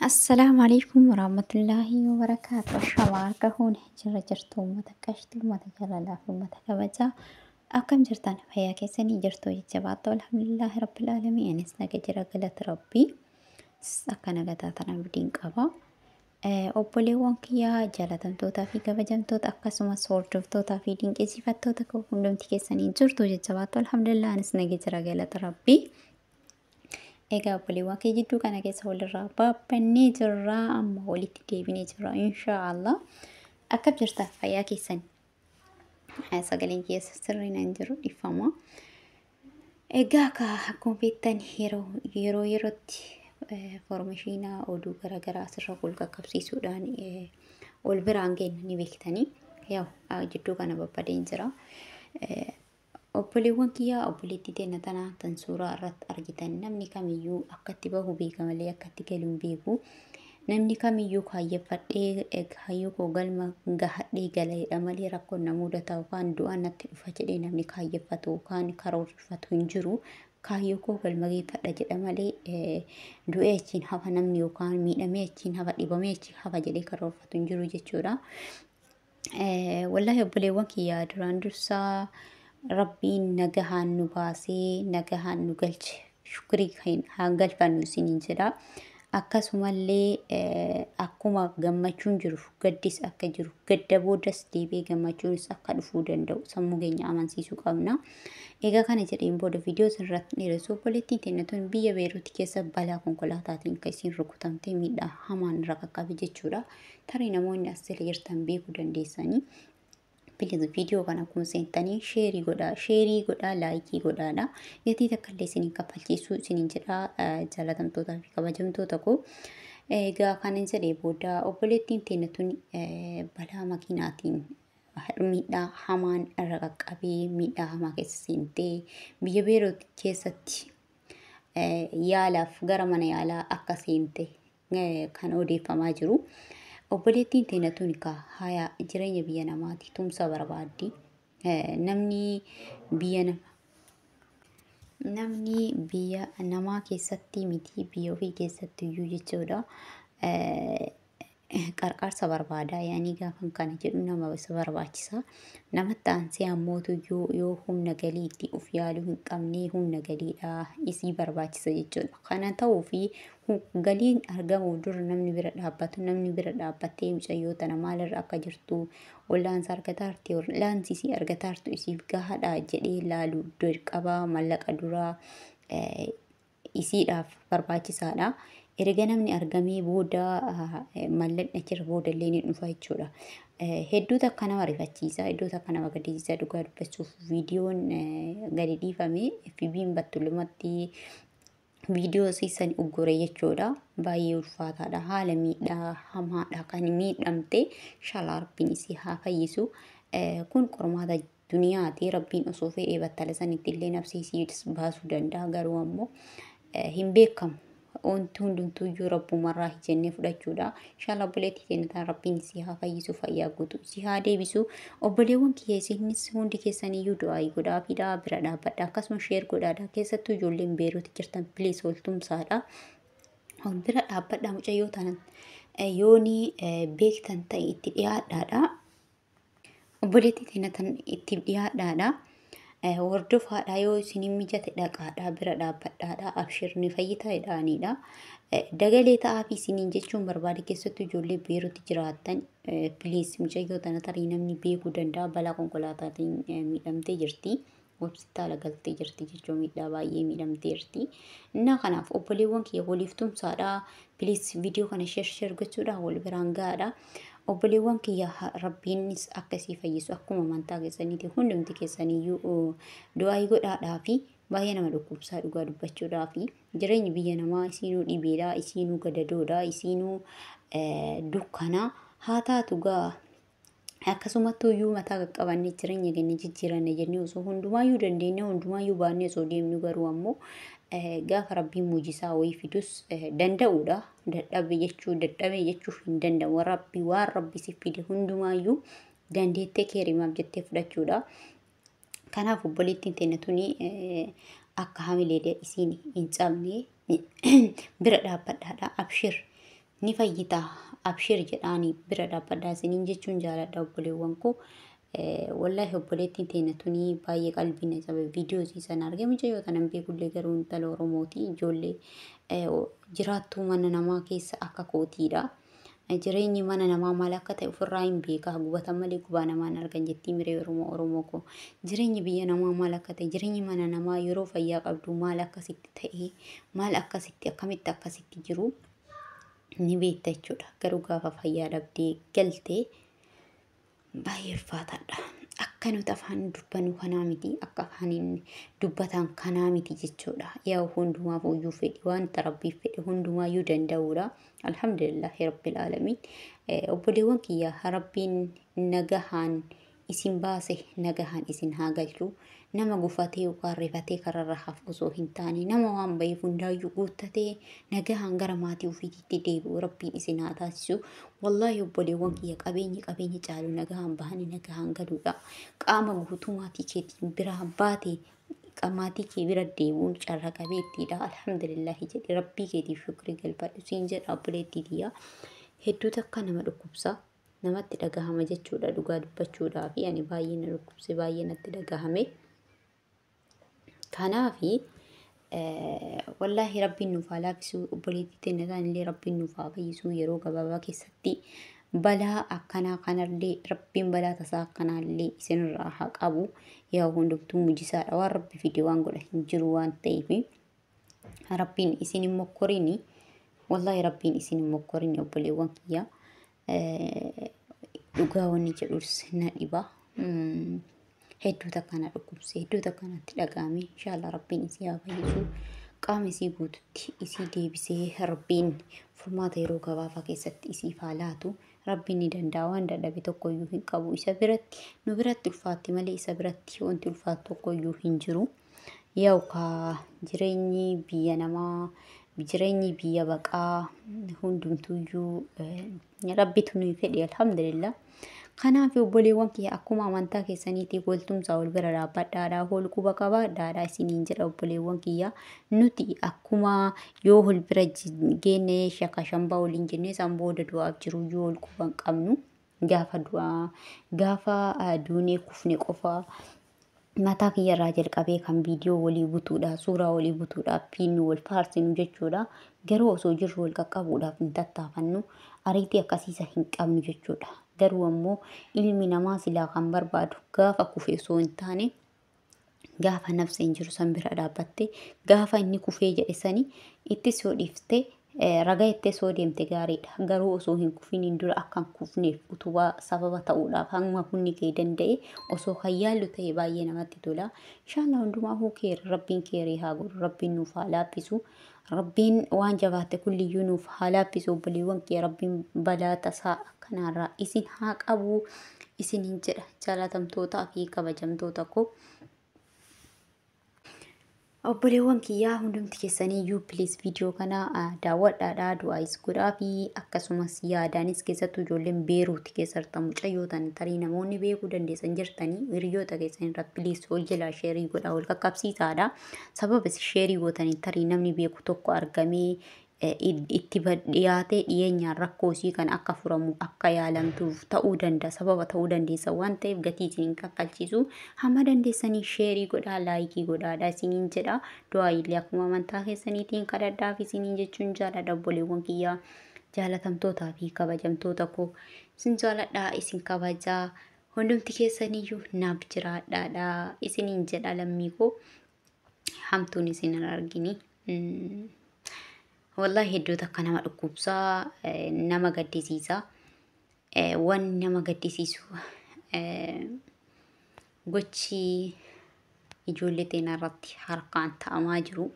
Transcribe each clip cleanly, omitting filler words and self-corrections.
Assalaamu alaikum warahmatullaahi wabarakaatu. Ashama harka fuune jirra jirtu uummata qashti, uummata jaalalaa fi uummata kabajaa. Akkam jirtan, fayyaa keessanii jirtu? Jajjabaattu? Alhamdulillaahi rabbil aalamiin. Anis naga jira, galata rabbii. Akka nagataa tana abdiin qaba. Obboleewwan kiyyaa jaalatamtootaa fi kabajamtoota, akkasumas hordoftootaa fi dinqisiifattoota koo, hundumti keessanii jirtu jajjabaattu? Alhamdulillah, anis naga jira, galata rabbii. Egaa obboleewwan kee, jidduu kana keessa walirraa baabbannee jirra, amma walitti deebinee jirra inshaallah. Akkam jirta, fayyaa keessan? Sagaleen keessa sirriin hin jiru, dhiifama. Egaa akkuma beektan yeroo yeroo yerootti information oduu garaagaraa asirra wal qaqqabsiisuudhaan wal biraan geenyu ni beektanii. Yaa, jidduu kana babbadeen jira. Obboleewwan kiyyaa, obboleettii teenya tanaa tan suuraa irratti argitan, namni kamiyyuu akkatti bahu beeka malee akkatti galu hin beeku. Namni kamiyyuu kaayyeffadhee kaayyoo koo galma gahadhee galeedha malee rakkoon na mudata yookaan du'aan natti dhufa jedhee namni kaayyeffatu yookaan karoorfatu hin jiru. Kaayyoo koo galma geeffadha jedha malee du'ee achiin hafa namni yookaan miidhamee achiin hafa, dhibamee achiin hafa jedhee karoorfatu hin jiru jechuudha. Wallaahi obboleewwan kiyyaa, duraan dursaa rabbiin nagahaan nu baasee nagahaan nu galche shukrii haa galfannu isiniin jedha. Akkasumallee akkuma gammachuun jiru gaddis akka jiru, gadda boodas deebi'ee gammachuunis akka dhufuu danda'u sammuu keenya amansiisuu qabna. Egaa kana jedheen booda viidiyoo irratti dheeressu, obboleettiin teenya tun biyya Beeruuti keessa balaa konkolaataatiin kan isiin rukutamtee miidhaa hamaan irra qaqqabe jechuudha. Tarii namoonni as jala jirtan beekuu dandeessanii. Please, viidiyoo kana akkuma seentanii share godhaa, share godhaa, like godhaadha. Gatii takka illee isiniin kaffalchiisuu isiniin jedhaa, jaalatamtootaa fi kabajamtoota koo. Egaa kanan jedhee booda, obboleettiin teenya tun balaa makiinaatiin miidhaa hamaan irra qaqqabee miidhaa hamaa keessa seentee biyya Beeruut keessatti yaalaaf gara mana yaalaa akka seente kan odeeffamaa jiru. Obboleettiin teenya tun haya jireenya biyya namaati tumsa barbaaddi. Namni biyya namaa keessatti miti, biyya ofii keessatti iyyuu jechuudha. Qarqaarsa barbaada. Yaanii gaafan kana jedhu nama isa barbaachisa. Namatti aansee ammootu yoo humna galiitti of yaaluu hin qabne humna galiidha isii barbaachisa jechuudha. Kana ta'uu fi galiin argamuuf dura namni bira dhaabbatu, namni bira dhaabbattee mucayyoo tana maalirra akka jirtu, wallaansa argataarti, wallaansi isii argataartu isiif gahaadha jedhee ilaalu dirqama mallaqa duraa isiidhaaf barbaachisaadha. Erga namni argamee booda mallaqni achirra booda illee ni dhufa jechuudha. Hedduu takka nama rifachiisa, hedduu takka nama gaddisiisa. Dhugaa dubbachuuf viidiyoon gadi dhiifame FB'n battulumatti viidiyoo siisan uggure jechuudha. Baay'ee ulfaataadha. Haala miidhaa hamaadha kan miidhamte. Inshallah rabbiin isii haa fayyisu. Kun qormaata duniyaati. Rabbiin osoo fedhee battala sanitti illee nafsi isii baasuu danda'a. Garuu ammoo hin beekamu. Wanti hundumtuuyyuu rabbumarraa jennee fudhachuudha. Inshallah obboleettii teenya tana rabbiin isii haa fayyisu, fayyaa guutuu isii haa deebisu. Obboleewwan kiyya, isinis hundi keessaniyyuu du'aa godhaafiidha, bira dhaabbadha, akkasuma share godhaadha. Keessattuu ijoolleen Beeruuti jirtan, please wal tumsaadha. Wal bira dhaabbadha, mucayyoo tana yooni beektan ta'e itti dhiyaadhaadha. Obboleettii teenya tana itti dhiyaadhaadha. Hordofaadha, yoo isin mijate dhaqaadha, bira dhaabbadhaadha, abshirni fayyitaa jedhaanidha. Dagalee ta'aa fi isiniin jechuun barbaade, keessattuu ijoollee Beeruutti jiraattan, please mucayyoo tana tarii namni beekuu danda'a, balaa konkolaataatiin miidhamtee jirti. Hospitaala galtee jirti jechuun miidhaa baay'ee miidhamteerti. Innaa kanaaf obboleewwan kiyya, waliif tumsaadha. Please, viidiyoo kana share share gochuudhaan wal biraan gahaadha. Obboleewwan kiyya, rabbiinis akka isii fayyisu akkuma amantaa keessaniiti hundumti keessaniyyuu du'aa godhaadhaa fi baay'ee nama dhukkubsaa dhugaa dubbachuudhaa fi jireenyi biyya namaa isiinuu dhibeedha, isiinuu gadadoodha, isiinuu dukkanaa haa taatu gaa. Akkasumatti iyyuu mataa qaqqabannee jireenya keenya jijjiiranne jennee osoo hundumaayyuu dandeenye, hundumaayyuu baannee osoo deemnu, garuu ammoo gaafa rabbiin muujisaa wayii fidus danda'uudha. Dadhabe jechuu, dadhabe jechuuf hin danda'u. Rabbi waan rabbi si fide hundumaayyuu dandeettee keerimaaf jettee fudhachuudha. Kanaaf obboleettiin teenya tuni akka hamilee isiin hin cabne bira dhaabbadhaadha. Abshir. Ni fayyita, abshir jedhaanii bira dhaabbadhaa isiniin jechuun jaaladha obboleewwan koo. Wallaahi obboleettiin teenya tuni baay'ee qalbii na cabe viidiyoo isii sana argee. Mucayyoo tanan beekullee garuu intala Oromooti, ijoollee jiraattuu mana namaa keessa akka kootiidha. Jireenyi mana namaa maal akka ta'e ofirraa hin beekaa, gubatan malee gubaa namaan argan jettii miree Oromoo. Oromoo koo, jireenyi biyya namaa maal akka ta'e, jireenyi mana namaa yeroo fayyaa qabdu maal akkasitti ta'e, maal akkasitti akkamitti akkasitti jiru ni beekta jechuudha. Garuu gaafa fayyaa dhabdee galtee baay'ee ulfaataadha. Akka nuti afaan dubbannu kanaa miti, akka afaaniin dubbatan kanaa miti jechuudha. Yaa hundumaaf iyyuu fedhi, wanta rabbiif fedhe hundumaayyuu danda'uudha. Alhamdulillahi rabbil aalamiin. Obboleewwan kiyya, rabbiin nagahaan isin baase, nagahaan isin haa galchu. Nama gufatee yookaan rifatee kararra hafu osoo hin taane, nama waan baheef hundaayyuu guuttatee nagahaan gara maatii ofiitti deebi'u rabbiin isin haa taasisu. Wallaahi obboleewwan kiyya, qabeenyi qabeenya caalu nagahaan bahanii nagahaan galuudha. Qaama guutuu maatii keetiin biraa baate maatii kee bira deebi'uun carra qabeettiidha. Alhamdulillahi jedhi, rabbii keetiif shukrii galfadhu siin jedha obboleettii tiyya. Hedduu takka nama dhukkubsa. Namatti dhagahama jechuudha dhugaa dubbachuudhaa fi ani baay'ee na dhukkubse, baay'ee natti dhagahame. Kanaafi wallaahi rabbiin nuuf haa laaffisu, obboleettii teenya isaanillee rabbiin nuuf haa fayyisu yeroo gabaabaa keessatti. Balaa akkanaa kanallee rabbiin, balaa tasaa akkanaallee isinirraa haa qabu. Yaa hundumtuu mujisaadha, waan rabbi fide waan godha hin jiru waan ta'eef rabbiin isin hin mokkorini. Wallaahi rabbiin isin hin mokkorini obboleewwan kiyya. Dhugaa wanni jedhus na dhiba. Hedduu takka na dhukkubse, hedduu takka natti dhagahame. Inshaallah rabbiin isii haa fayyisu. Qaama isii guututti isii deebisee rabbiin furmaata yeroo gabaabaa keessatti isiif haa laatu. Rabbiin ni danda'a, waan dadhabe tokkoyyuu hin qabu isa biratti. Nu biratti ulfaatti malee isa biratti wanti ulfaatu tokkoyyuu hin jiru. Yaa'u kaa jireenyi biyya namaa, jireenyi biyya baqaa hundumtuyyuu rabbitu nuyi fedhe, alhamdulillah. Kanaaf obboleewwan kiyya, akkuma amantaa keessaniitii waltumsaa, wal bira dhaabbadhaadhaa, wal quba qabaadhaadhaa isiniin jedha obboleewwan kiyya. Nuti akkuma yoo wal bira geenne shaka shambaa waliin jennee isaan booda du'aaf jiruyyuu wal quba hin qabnu. Gaafa du'aa, gaafa duunee kufne qofa mataa kiyyarraa jalqabee kan viidiyoo walii butuudha, suuraa walii butuudhaaf fiinnu, wal faarsinu jechuudha. Garuu osoo jirru wal qaqqabuudhaaf hin tattaafannu, ariitii akkasiisa hin qabnu jechuudha. Garuu ammoo ilmi namaa silaa kan barbaadu gaafa kufe osoo hin taane gaafa nafsa hin jiru san bira dhaabbatte, gaafa inni kufee jedhe sani itti soo dhiifte, ragaa itti soo deemte gaariidha. Garuu osoo hin kufiniin dura akka hin kufneef utubaa sababa ta'uudhaaf hamma humni kee danda'e osoo kan yaallu ta'e baay'ee namatti tola. Inshaallah hundumaafuu keeri, rabbiin keerii haa godhu, rabbiin nuuf haa laaffisu. Rabbiin waan jabaatte kulliyyuu nuuf haa laaffisu. Obboleewwan kee, rabbiin balaa tasaa akkanaarraa isin haa qabu isiniin jedha jaalatamtootaa fi kabajamtoota koo. Obboleewwan kiyyaa, hundumti keessaniyyuu please viidiyoo kana daawwadhaadhaa, du'aayis godhaa fi akkasumas yaadaanis, keessattuu ijoolleen Beeruuti keessa jirtan, mucayyoo tan tarii namoonni beekuu dandeessan jirtanii hiriyoota keessan irra please ol jalaa share godhaa, wal qaqqabsiisaadha. Sababa isin share gootanii tarii namni beeku tokko argamee itti dhiyaatee dhiyeenyaan rakkoo isii kan akka furamu, akka yaalamtuuf ta'uu danda'a, sababa ta'uu dandeessa waan ta'eef gatii isin hin kaffalchiisu. Hamma dandeessanii share godhaa, like godhaadha isiniin jedha. Du'aa illee akkuma amantaa keessaniitiin kadhadhaaf isiniin jechuun jaaladha. Obboleewwan kiyyaa, jaalatamtootaa fi kabajamtoota koo, isin jaaladhaa, isin kabajaa, hundumti keessaniyyuu naaf jiraadhaadha isiniin jedha lammii koo, hamtuun isin hin argini. Wallahi hedduu takka nama dhukkubsaa, nama gaddisiisa. Wanni nama gaddisiisu gochi ijoollee teenya irratti harkaan ta'amaa jiru.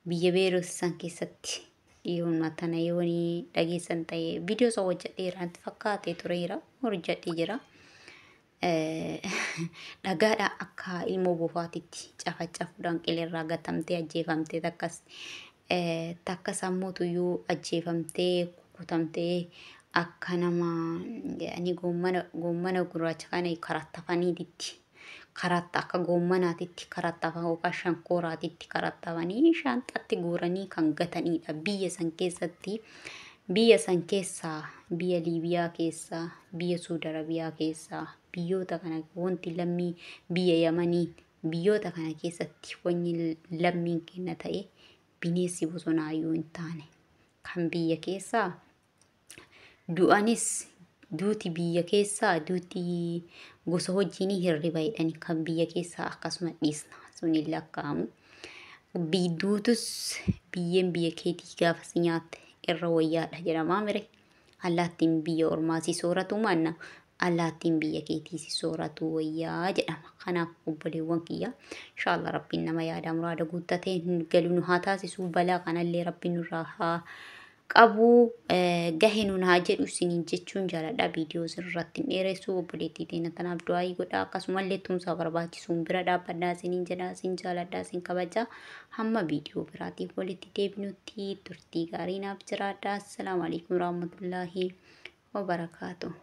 Biyya Beerut san keessatti dhiyooma tana yoonii dhageessan ta'e viidiyoo isa hojjedheera natti fakkaatee tureera, hojjedhee jira. Dhagaadha akka ilmoo bofaatitti cafacafuudhaan qilleerraa gatamtee ajjeefamtee, takkas takka sammuutuyyuu ajjeefamtee kukutamtee akka nama ani goommana gurraacha kana karattafaniititti karatta akka goommanaatitti karattafan yookaan shankooraatitti karattafanii shaanxaatti guuranii kan gatanidha biyya san keessatti. Biyya san keessaa, biyya Liibiyaa keessaa, biyya Suudi Arabiyaa keessaa, biyyoota kana wanti lammii biyya Yamanii biyyoota kana keessatti wanni lammiin kenna ta'e bineensi bosonaayyuu hin taane. Kan biyya keessaa du'anis duuti biyya keessaa duuti gosa hojiin hirriba jedhani, kan biyya keessaa akkasuma dhiisna sun hin lakkaa'amu. Duutus biyyeen biyya keetii gaafa si nyaatte irra wayyaadha jedhamaa mire. Allaattiin biyya ormaa si sooratu manna allaattiin biyya keetii si sooratu wayyaa jedhama. Kanaaf obboleewwan kiyya, inshaallah Rabbiin nama yaada muraada guuttatee galu nu haa taasisu, balaa kanallee Rabbiin nurraa haa qabu, gahe nun haa jedhu isiniin jechuun jaaladha. Viidiyoo sirratti hin dheeressu. Obboleettii teenya tanaaf du'aayii godha, akkasumallee tumsa barbaachisuun bira dhaabbadhaa isiniin jedha. Isin jaaladha, isin kabaja. Hamma viidiyoo biraatiif walitti deebinutti turtii gaarii naaf jiraadha. Assalaamu alaikum warahmatullaahi wabarakaatuh.